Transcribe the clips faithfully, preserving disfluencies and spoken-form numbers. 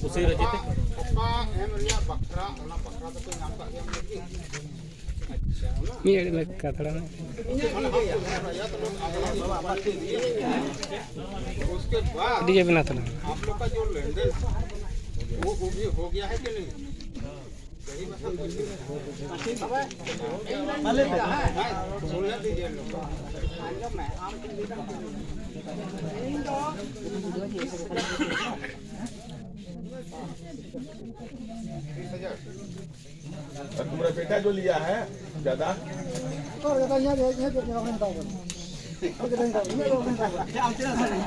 ᱠᱩᱥᱤ ᱨᱮ ᱪᱮᱫ? ᱚᱠᱟ ᱮᱢ ᱨᱮᱭᱟᱜ ᱵᱟᱠᱷᱨᱟ, ᱚᱱᱟ ᱵᱟᱠᱷᱨᱟ ᱫᱚᱠᱚ ᱧᱟᱢ ᱠᱟᱜ ᱜᱮᱭᱟ ᱢᱚᱱᱮ ᱜᱮ᱾ ᱟᱪᱪᱷᱟ, ᱚᱱᱟ ᱢᱤᱫ ᱟᱹᱰᱤ ᱢᱮ ᱠᱟᱛᱷᱟ ᱢᱮ᱾ ᱢᱟᱱᱮ ᱦᱟᱢ ᱠᱚ ᱵᱷᱮᱡᱟ ᱛᱟᱦᱞᱮ ᱟᱯᱱᱟ ᱟᱹᱰᱤ ᱡᱮ ᱵᱮᱱᱟᱣ ᱛᱟᱞᱟᱝ᱾ ᱟᱯ ᱞᱳᱜ ᱠᱟ ᱡᱳ ᱞᱮᱱᱫᱮᱱ ᱦᱟᱭ, ᱣᱳ ᱵᱷᱤ ᱦᱳ ᱜᱟᱭᱟ ᱦᱟᱭ ᱠᱤ ᱱᱟᱦᱤᱸ? और तुम्हारा बेटा जो लिया है ज्यादा,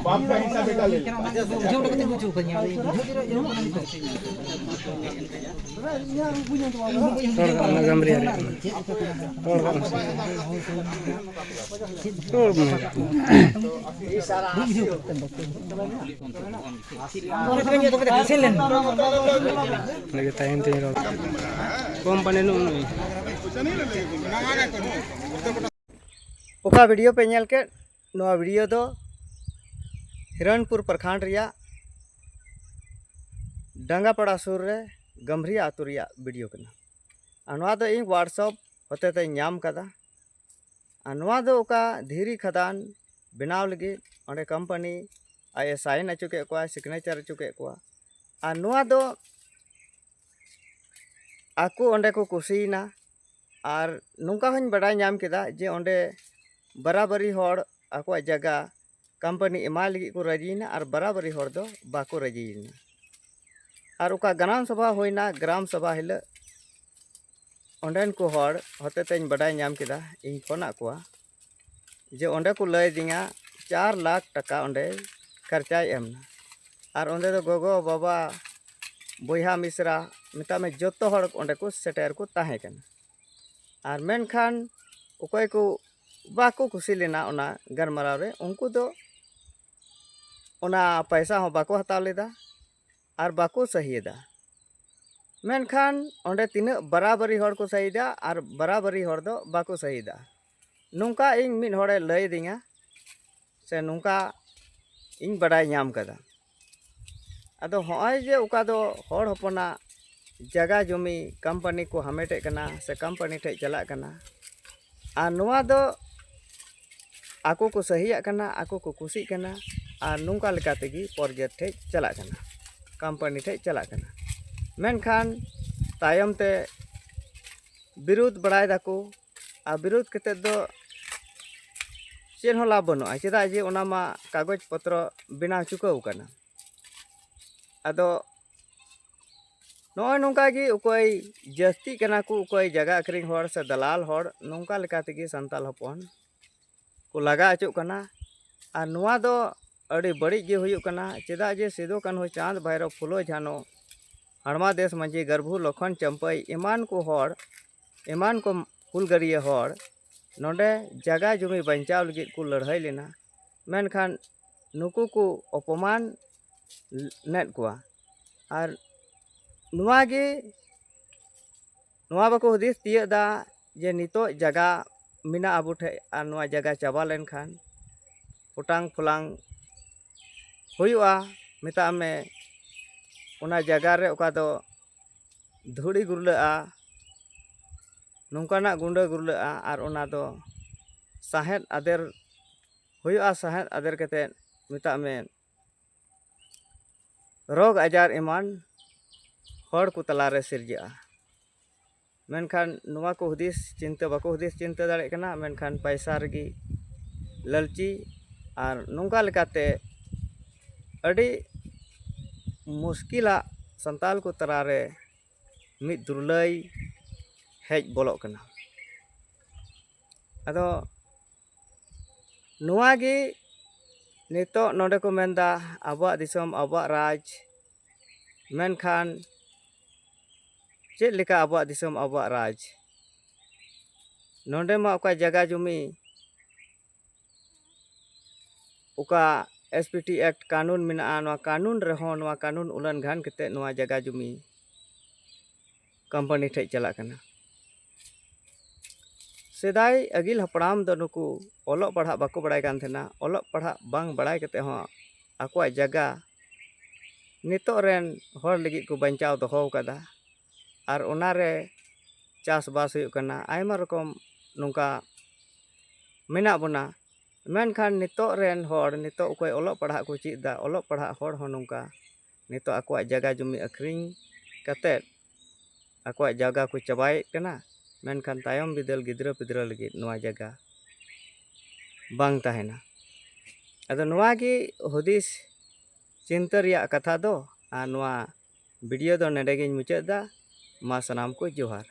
बाप का हिस्सा बेटा ले लेता। ᱨᱚᱲ ᱜᱟᱱᱚᱜᱼᱟ, ᱜᱟᱢᱵᱷᱤᱨ ᱨᱮ᱾ ᱨᱚᱲ ᱜᱟᱱᱚᱜᱼᱟ᱾ ᱨᱚᱲ ᱢᱮ᱾ ᱚᱸᱰᱮ ᱜᱮ ᱛᱟᱦᱮᱱ ᱛᱤᱧ ᱨᱚᱲ᱾ ᱠᱚᱢ ᱯᱟᱱᱮ ᱱᱩᱜ ᱱᱩᱭ᱾ ᱚᱠᱟ ᱵᱷᱤᱰᱤᱭᱳ ᱯᱮ ᱧᱮᱞ ᱠᱮᱫ, ᱱᱚᱣᱟ ᱵᱷᱤᱰᱤᱭᱳ ᱫᱚ ᱦᱤᱨᱚᱱᱯᱩᱨ ᱯᱨᱚᱠᱷᱚᱸᱰ ᱨᱮᱭᱟᱜ ᱰᱟᱝᱜᱟᱯᱟᱲᱟ ᱥᱩᱨ ᱨᱮ ᱜᱟᱢᱵᱷᱨᱤᱭᱟ ᱟᱹᱛᱩ ᱨᱮᱭᱟᱜ ᱵᱷᱤᱰᱤᱭᱳ ᱠᱟᱱᱟ᱾ ᱟᱨ ᱱᱚᱣᱟ ᱫᱚ ᱤᱧ WhatsApp ᱦᱚᱛᱮ ᱛᱮᱧ ᱧᱟᱢ ᱠᱟᱫᱟ᱾ ᱟᱨ ᱱᱚᱣᱟ ᱫᱚ ᱚᱠᱟ ᱫᱷᱤᱨᱤ ᱠᱷᱟᱫᱟᱱ ᱵᱮᱱᱟᱣ ᱞᱟᱹᱜᱤᱫ ᱚᱸᱰᱮ ᱠᱳᱢᱯᱟᱱᱤ ᱟᱡ ᱮ ᱥᱟᱭᱤᱱ ᱦᱚᱪᱚ ᱠᱮᱫ ᱠᱚᱣᱟ, ᱥᱤᱜᱽᱱᱮᱪᱟᱨ ᱦᱚᱪᱚ ᱠᱮᱫ ᱠᱚᱣᱟ᱾ ᱟᱨ ᱱᱚᱣᱟ ᱫᱚ ᱟᱠᱚ ᱚᱸᱰᱮ ᱠᱚ ᱠᱩᱥᱤᱭᱮᱱᱟ᱾ ᱟᱨ ᱱᱚᱝᱠᱟ ᱦᱚᱸᱧ ᱵᱟᱰᱟᱭ ᱧᱟᱢ ᱠᱮᱫᱟ ᱡᱮ ᱚᱸᱰᱮ ᱵᱟᱨᱟᱵᱟᱨᱤ ᱦᱚᱲ ᱟᱠᱚᱣᱟᱜ ᱡᱟᱭᱜᱟ ᱠᱳᱢᱯᱟᱱᱤ ᱮᱢᱟᱭ ᱞᱟᱹᱜᱤᱫ ᱠᱚ ᱨᱟᱹᱡᱤᱭᱮᱱᱟ ᱟᱨ ᱵᱟᱨᱟᱵᱟᱨᱤ ᱦᱚᱲ ᱫᱚ ᱵᱟᱠᱚ ᱨᱟᱹᱡᱤᱭᱮᱱᱟ᱾ ᱟᱨ ᱚᱠᱟ ᱜᱨᱟᱢ ᱥᱚᱵᱷᱟ ᱦᱩᱭᱱᱟ, ᱜᱨᱟᱢ ᱥᱚᱵᱷᱟ ᱦᱤᱞᱳᱜ ᱚᱸᱰᱮᱱ ᱠᱚ ᱦᱚᱲ ᱦᱚᱛᱮᱛᱮᱧ ᱵᱟᱰᱟᱭ ᱧᱟᱢ ᱠᱮᱫᱟ, ᱤᱧ ᱯᱷᱳᱱᱟᱫ ᱠᱚᱣᱟ ᱡᱮ ᱚᱸᱰᱮ ᱠᱚ ᱞᱟᱹᱭ ᱟᱹᱫᱤᱧᱟ ᱪᱟᱨ ᱞᱟᱠᱷ ᱴᱟᱠᱟ ᱚᱸᱰᱮ ᱠᱷᱚᱨᱪᱟᱭ ᱮᱢ ᱮᱱᱟ᱾ ᱟᱨ ᱚᱸᱰᱮ ᱫᱚ ᱜᱚᱜᱚ, ᱵᱟᱵᱟ, ᱵᱚᱭᱦᱟ, ᱢᱤᱥᱨᱟ, ᱢᱮᱛᱟᱜ ᱢᱮ ᱡᱚᱛᱚ ᱦᱚᱲ ᱚᱸᱰᱮ ᱠᱚ ᱥᱮᱴᱮᱨ ᱠᱚ ᱛᱟᱦᱮᱸ ᱠᱟᱱᱟ᱾ ᱟᱨ ᱢᱮᱱᱠᱷᱟᱱ ᱚᱠᱚᱭ ᱠᱚ ᱵᱟᱠᱚ ᱠᱩᱥᱤ ᱞᱮᱱᱟ ᱚᱱᱟ ᱜᱟᱞᱢᱟᱨᱟᱣ ᱨᱮ, ᱩᱱᱠᱩ ᱫᱚ ᱚᱱᱟ ᱯᱚᱭᱥᱟ ᱦᱚᱸ ᱵᱟᱠᱚ ᱦᱟᱛᱟᱣ ᱞᱮᱫᱟ ᱟᱨ ᱵᱟᱠᱚ ᱥᱟᱹᱦᱤᱭᱮᱫᱟ᱾ ᱢᱮᱱᱠᱷᱟᱱ ᱚᱸᱰᱮ ᱛᱤᱱᱟᱹᱜ ᱵᱟᱨᱟᱵᱟᱨᱤ ᱦᱚᱲ ᱠᱚ ᱥᱟᱹᱦᱤᱭᱮᱫᱟ ᱟᱨ ᱵᱟᱨᱟᱵᱟᱨᱤ ᱦᱚᱲ ᱫᱚ ᱵᱟᱠᱚ ᱥᱟᱹᱦᱤᱭᱮᱫᱟ᱾ ᱱᱚᱝᱠᱟ ᱤᱧ ᱢᱤᱫ ᱦᱚᱲᱮ ᱞᱟᱹᱭ ᱟᱹᱫᱤᱧᱟ ᱥᱮ ᱱᱚᱝᱠᱟ ᱤᱧ ᱵᱟᱰᱟᱭ ᱧᱟᱢ ᱠᱟᱫᱟ᱾ ᱟᱫᱚ ᱦᱚᱸᱜᱼᱚᱭ ᱡᱮ ᱚᱠᱟ ᱫᱚ ᱦᱚᱲ ᱦᱚᱯᱚᱱᱟᱜ ᱡᱟᱭᱜᱟ ᱡᱚᱢᱤ ᱠᱳᱢᱯᱟᱱᱤ ᱠᱚ ᱦᱟᱢᱮᱴᱮᱫ ᱠᱟᱱᱟ ᱥᱮ ᱠᱳᱢᱯᱟᱱᱤ ᱴᱷᱮᱡ ᱪᱟᱞᱟᱜ ᱠᱟᱱᱟ, ᱟᱨ ᱱᱚᱣᱟ ᱫᱚ ᱟᱠᱚ ᱠᱚ ᱥᱟᱹᱦᱤᱭᱟᱜ ᱠᱟᱱᱟ, ᱟᱠᱚ ᱠᱚ ᱠᱩᱥᱤᱜ ᱠᱟᱱᱟ, ᱟᱨ ᱱᱚᱝᱠᱟ ᱞᱮᱠᱟ ᱛᱮᱜᱮ ᱯᱨᱚᱡᱟ ᱴᱷᱮᱡ ᱪᱟᱞᱟᱜ ᱠᱟᱱᱟ, ᱠᱳᱢᱯᱟᱱᱤ ᱴᱷᱮᱡ ᱪᱟᱞᱟᱜ ᱠᱟᱱᱟ᱾ ᱢᱮᱱᱠᱷᱟᱱ ᱛᱟᱭᱚᱢ ᱛᱮ ᱵᱤᱨᱳᱫᱷ ᱵᱟᱲᱟᱭ ᱫᱟᱠᱚ, ᱟᱨ ᱵᱤᱨᱳᱫᱷ ᱠᱟᱛᱮᱫ ᱫᱚ ᱪᱮᱫ ᱦᱚᱸ ᱞᱟᱵᱷ ᱵᱟᱹᱱᱩᱜᱼᱟ, ᱪᱮᱫᱟᱜ ᱡᱮ ᱚᱱᱟ ᱢᱟ ᱠᱟᱜᱚᱡᱽ ᱯᱚᱛᱨᱚ ᱵᱮᱱᱟᱣ ᱪᱩᱠᱟᱹᱣ ᱠᱟᱱᱟ᱾ ᱟᱫᱚ ᱱᱚᱜᱼᱚᱭ ᱱᱚᱝᱠᱟ ᱜᱮ ᱚᱠᱚᱭ ᱡᱟᱹᱥᱛᱤᱜ ᱠᱟᱱᱟ ᱠᱚ, ᱚᱠᱚᱭ ᱡᱟᱭᱜᱟ ᱟᱹᱠᱷᱨᱤᱧ ᱦᱚᱲ ᱥᱮ ᱫᱟᱞᱟᱞ ᱦᱚᱲ, ᱱᱚᱝᱠᱟ ᱞᱮᱠᱟ ᱛᱮᱜᱮ ᱥᱟᱱᱛᱟᱲ ᱦᱚᱯᱚᱱ ᱠᱚ ᱞᱟᱜᱟ ᱦᱚᱪᱚᱜ ᱠᱟᱱᱟ᱾ ᱟᱨ ᱱᱚᱣᱟ ᱫᱚ ᱟᱹᱰᱤ ᱵᱟᱹᱲᱤᱡ ᱜᱮ ᱦᱩᱭᱩᱜ ᱠᱟᱱᱟ, ᱪᱮᱫᱟᱜ ᱡᱮ ᱥᱤᱫᱩ ᱠᱟᱹᱱᱦᱩ ᱪᱟᱸᱫᱽ ᱵᱷᱟᱭᱨᱚ ᱯᱷᱩᱞᱳ ᱡᱷᱟᱱᱚ, ᱦᱟᱲᱢᱟ ᱫᱮᱥ ᱢᱟᱹᱡᱷᱤ, ᱜᱟᱹᱨᱵᱷᱩ ᱞᱚᱠᱷᱚᱱ ᱪᱟᱢᱯᱟᱹᱭ, ᱮᱢᱟᱱ ᱠᱚ ᱦᱚᱲ, ᱮᱢᱟᱱ ᱠᱚ ᱦᱩᱞᱜᱟᱹᱨᱤᱭᱟᱹ ᱦᱚᱲ ᱱᱚᱰᱮ ᱡᱟᱭᱜᱟ ᱡᱚᱢᱤ ᱵᱟᱧᱪᱟᱣ ᱞᱟᱹᱜᱤᱫ ᱠᱚ ᱞᱟᱹᱲᱦᱟᱹᱭ ᱞᱮᱱᱟ᱾ ᱢᱮᱱᱠᱷᱟᱱ ᱱᱩᱠᱩ ᱠᱚ ᱚᱯᱚᱢᱟᱱ ᱞᱮᱫ ᱠᱚᱣᱟ᱾ ᱟᱨ ᱱᱚᱣᱟ ᱜᱮ, ᱱᱚᱣᱟ ᱵᱟᱠᱚ ᱦᱩᱫᱤᱥ ᱛᱤᱭᱟᱹᱜ ᱮᱫᱟ ᱡᱮ ᱱᱤᱛᱚᱜ ᱡᱟᱭᱜᱟ ᱢᱮᱱᱟᱜᱼᱟ ᱟᱵᱚ ᱴᱷᱮᱡ, ᱟᱨ ᱱᱚᱣᱟ ᱡᱟᱭᱜᱟ ᱪᱟᱵᱟ ᱞᱮᱱᱠᱷᱟᱱ ᱯᱚᱴᱟᱝ ᱯᱷᱚᱞᱟᱝ ᱦᱩᱭᱩᱜᱼᱟ, ᱢᱮᱛᱟᱜ ᱢᱮ ᱚᱱᱟ ᱡᱟᱭᱜᱟ ᱨᱮ ᱚᱠᱟ ᱫᱚ ᱫᱷᱩᱲᱤ ᱜᱩᱨᱞᱟᱹᱜᱼᱟ, ᱱᱚᱝᱠᱟᱱᱟᱜ ᱜᱩᱸᱰᱟᱹ ᱜᱩᱨᱞᱟᱹᱜᱼᱟ, ᱟᱨ ᱚᱱᱟ ᱫᱚ ᱥᱟᱦᱮᱫ ᱟᱫᱮᱨ ᱦᱩᱭᱩᱜᱼᱟ, ᱥᱟᱦᱮᱫ ᱟᱫᱮᱨ ᱠᱟᱛᱮᱫ ᱢᱮᱛᱟᱜ ᱢᱮ ᱨᱳᱜᱽ ᱟᱡᱟᱨ ᱮᱢᱟᱱ ᱦᱚᱲ ᱠᱚ ᱛᱟᱞᱟᱨᱮ ᱥᱤᱨᱡᱟᱹᱜᱼᱟ᱾ ᱢᱮᱱᱠᱷᱟᱱ ᱱᱚᱣᱟ ᱠᱚ ᱦᱩᱫᱤᱥ ᱪᱤᱱᱛᱟᱹ ᱵᱟᱠᱚ ᱦᱩᱫᱤᱥ ᱪᱤᱱᱛᱟᱹ ᱫᱟᱲᱮᱭᱟᱜ ᱠᱟᱱᱟ, ᱢᱮᱱᱠᱷᱟᱱ ᱯᱟᱭᱥᱟ ᱨᱮᱜᱮ ᱞᱟᱹᱞᱪᱤ, ᱟᱨ ᱱᱚᱝᱠᱟ ᱞᱮᱠᱟᱛᱮ ᱟᱹᱰᱤ ᱢᱩᱥᱠᱤᱞᱟᱜ ᱥᱟᱱᱛᱟᱞ ᱠᱚ ᱛᱟᱞᱟᱨᱮ ᱢᱤᱫ ᱫᱩᱨᱞᱟᱹᱭ ᱦᱮᱡ ᱵᱚᱞᱚᱜ ᱠᱟᱱᱟ᱾ ᱟᱫᱚ ᱱᱚᱣᱟ ᱜᱮ ᱱᱤᱛᱚᱜ ᱱᱚᱰᱮ ᱠᱚ ᱢᱮᱱᱫᱟ ᱟᱵᱚᱣᱟᱜ ᱫᱤᱥᱚᱢ ᱟᱵᱚᱣᱟᱜ ᱨᱟᱡᱽ, ᱢᱮᱱᱠᱷᱟᱱ ᱪᱮᱫ ᱞᱮᱠᱟ ᱟᱵᱚᱣᱟᱜ ᱫᱤᱥᱚᱢ ᱟᱵᱚᱣᱟᱜ ᱨᱟᱡᱽ? ᱱᱚᱰᱮ ᱢᱟ ᱚᱠᱟ ᱡᱟᱭᱜᱟ ᱡᱚᱢᱤ, ᱚᱠᱟ S P T Act ᱠᱟᱹᱱᱩᱱ ᱢᱮᱱᱟᱜᱼᱟ, ᱱᱚᱣᱟ ᱠᱟᱹᱱᱩᱱ ᱨᱮᱦᱚᱸ ᱱᱚᱣᱟ ᱠᱟᱹᱱᱩᱱ ᱩᱞᱞᱚᱝᱜᱷᱚᱱ ᱠᱟᱛᱮ ᱱᱚᱣᱟ ᱡᱟᱭᱜᱟ ᱡᱚᱢᱤ ᱠᱳᱢᱯᱟᱱᱤ ᱴᱷᱮᱡ ᱪᱟᱞᱟᱜ ᱠᱟᱱᱟ᱾ ᱥᱮᱫᱟᱭ ᱟᱹᱜᱤᱞ ᱦᱟᱯᱲᱟᱢ ᱫᱚ ᱱᱩᱠᱩ ᱚᱞᱚᱜ ᱯᱟᱲᱦᱟᱜ ᱵᱟᱠᱚ ᱵᱟᱲᱟᱭ ᱠᱟᱱ ᱛᱟᱦᱮᱱᱟ᱾ ᱚᱞᱚᱜ ᱯᱟᱲᱦᱟᱜ ᱵᱟᱝ ᱵᱟᱲᱟᱭ ᱠᱟᱛᱮ ᱦᱚᱸ ᱟᱠᱚᱣᱟᱜ ᱡᱟᱭᱜᱟ ᱱᱤᱛᱚᱜ ᱨᱮᱱ ᱦᱚᱲ ᱞᱟᱹᱜᱤᱫ ᱠᱚ ᱵᱟᱧᱪᱟᱣ ᱫᱚᱦᱚ ᱟᱠᱟᱫᱟ᱾ ᱟᱨ ᱚᱱᱟᱨᱮ ᱪᱟᱥᱵᱟᱥ ᱦᱩᱭᱩᱜ ᱠᱟᱱᱟ, ᱟᱭᱢᱟ ᱨᱚᱠᱚᱢ ᱱᱚᱝᱠᱟ ᱢᱮᱱᱟᱜ ᱵᱚᱱᱟ᱾ ᱢᱮᱱᱠᱷᱟᱱ ᱱᱤᱛᱚᱜ ᱨᱮᱱ ᱦᱚᱲ, ᱱᱤᱛᱚᱜ ᱚᱠᱚᱭ ᱚᱞᱚᱜ ᱯᱟᱲᱦᱟᱜ ᱠᱚ ᱪᱮᱫ ᱮᱫᱟ, ᱚᱞᱚᱜ ᱯᱟᱲᱦᱟᱜ ᱦᱚᱲ ᱦᱚᱸ ᱱᱚᱝᱠᱟ ᱱᱤᱛᱚᱜ ᱟᱠᱚᱣᱟᱜ ᱡᱟᱭᱜᱟ ᱡᱩᱢᱤ ᱟᱹᱠᱷᱨᱤᱧ ᱠᱟᱛᱮᱫ ᱟᱠᱚᱣᱟᱜ ᱡᱟᱭᱜᱟ ᱠᱚ ᱪᱟᱵᱟᱭᱮᱫ ᱠᱟᱱᱟ᱾ ᱢᱮᱱᱠᱷᱟᱱ ᱛᱟᱭᱚᱢ ᱵᱤᱫᱟᱹᱞ ᱜᱤᱫᱽᱨᱟᱹ ᱯᱤᱫᱽᱨᱟᱹ ᱞᱟᱹᱜᱤᱫ ᱱᱚᱣᱟ ᱡᱟᱭᱜᱟ ᱵᱟᱝ ᱛᱟᱦᱮᱱᱟ᱾ ᱟᱫᱚ ᱱᱚᱣᱟ ᱜᱮ ᱦᱩᱫᱤᱥ ᱪᱤᱱᱛᱟᱹ ᱨᱮᱭᱟᱜ ᱠᱟᱛᱷᱟ ᱫᱚ᱾ ᱟᱨ ᱱᱚᱣᱟ ᱵᱷᱤᱰᱤᱭᱳ ᱫᱚ ᱱᱚᱰᱮ ᱜᱤᱧ ᱢᱩᱪᱟᱹᱫ ᱮᱫᱟ᱾ ᱢᱟ ᱥᱟᱱᱟᱢ ᱠᱚ ᱡᱚᱦᱟᱨ᱾